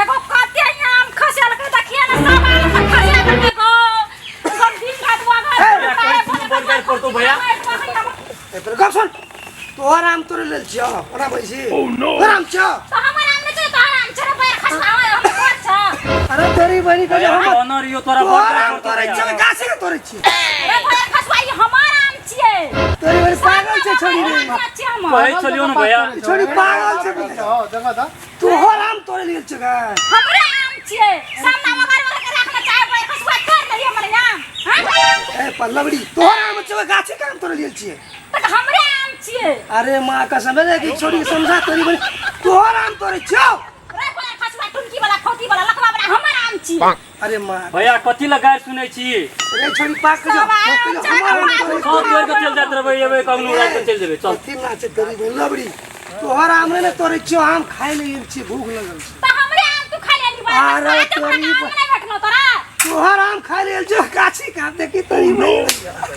एगो कते आम खसल के देखिए ना सब आम सब खसा देलकै गो सब दिन रात वगैरह बंद कर पड़तो भैया। ए पर गप सुन तोहर आम तोरे लेल छियौ ओना बैसी तोहर आम छियौ तो हमर आम नहीं छै तोहर आम छै रे बैर खसलावे हम कोन छ अरे तोरी बहिनी के भैया हमर कहने रहियो तोरा तोहर बड़ आम तोरे छियौ गाछे के तोरे छियौ रे बैर खसवाई हमर आम छियै तोरी बहिनी पागल छै छोड़ी रे छियै हमर कहै छलियौ ने भैया ई छोड़ी पागल छै हां देखा दा तोहर आम तोरे लेल छियौ गा हमरे आम छियै सामना वगैरह वगैरह के राखना चाहे बैर खसुआ तोड़ दही हमर आम हां ए पल्लवड़ी तोहर आम छियौ गाछे के आम तोरे लेल छियै त हमरे आम छियै अरे माँ कसम रे कि छोड़ी के समझा तोरी बहिनी तोहर आम तोरे छियौ रे बैर खसुआ टुनकी वाला खौती वाला लकवा वाला हमर आम छियै अरे माँ भैया कथी लए गारि सुनै छी रे छोड़ी पाक के जाओ सब आम पाक के जाओ, हमर आम तोरे सब तोड़ के चलि जाइत रहबै एबै कखनो राति के चलि जेबै चल कथी नाचे तोरी बहिन लबड़ी तोहर आम रे ने तोरे छियौ आम खाइ ले गेल छियै भूख लगल छै त हमरे आम तू खा लेली बैर अरे खसुआ तोरी आम नहीं भेटलो तोरा तोहर आम खाइ ले गेल छियौ गाछी के आम देखी तोरी बहिन।